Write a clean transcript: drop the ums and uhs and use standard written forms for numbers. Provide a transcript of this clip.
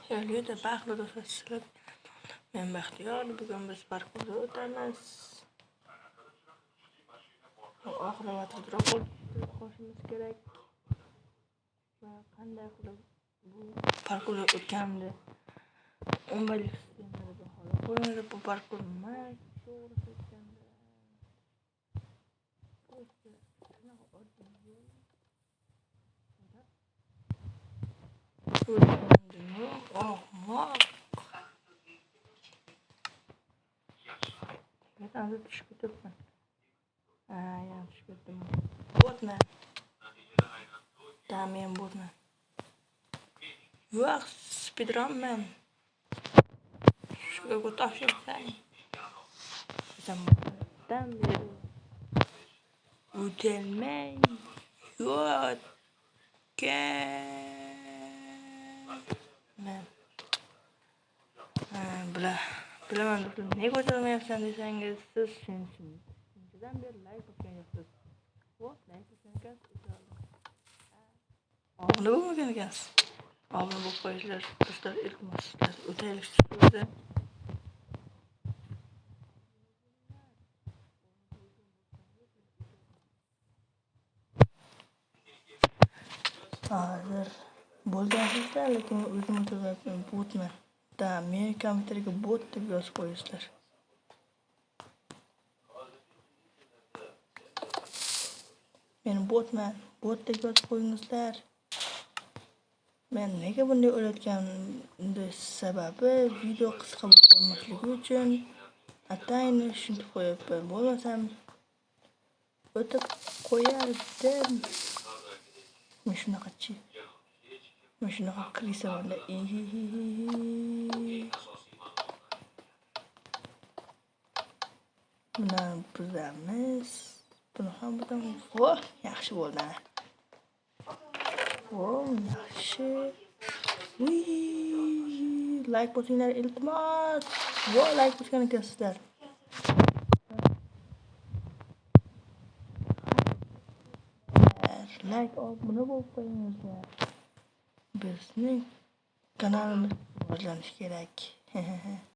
Xayrli baxtli do'stlar. Men Baxtiyor. Bugun biz parkurda o'tamiz. Oxiri vaqtida qo'shimiz kerak. Va qanday qilib bu parkurda o'tganimda 11 sistemada holi qo'yildi. Bu parkur emas, to'g'risi aytganda. Просто shunaqa oddiy yo'l. Ahmaq. Hozir tushib ketibman. Ha, yana tushib ketdim. Botman. Da, men botman. Yo'q, speedrunman. Shuga topshirsan. Zamondan beri o'tolmay yotganman. Ha, bilaman do'stlar, nega o'tolmayapsan desangiz, siz shunchadan beri like bosgan yo'qsiz. Voh, like bosgan ekansiz, o'toldim. Obuna bo'lmagan ekansiz. Obuna bo'lib qo'yinglar do'stlar, iltimos, o'taylik shu yerda. Hozir bo'lgansizlar, lekin o'zim o'tirmayapman, botman. Da, men kompyuterga bot deb yozib qo'yasizlar. Men botman, bot deb yozib qo'yingizlar. Men nega bunday o'ylayotganimni sababi video qisqa bo'lib qolmasligi uchun atayin shunday qo'yapman. Bo'lmasam o'tib qo'yardim. Men shunaqachi. Men shunaqa krisa borda. Buni buzamiz. Buni ham buzamiz. Voh, yaxshi bo'ldi. Voh, yaxshi. Uy, like bosinglar iltimos. Voh, like bosgan ekansizlar. Like obuna bo'lib qo'yingizlar. Bizning kanalimiz rivojlanishi kerak.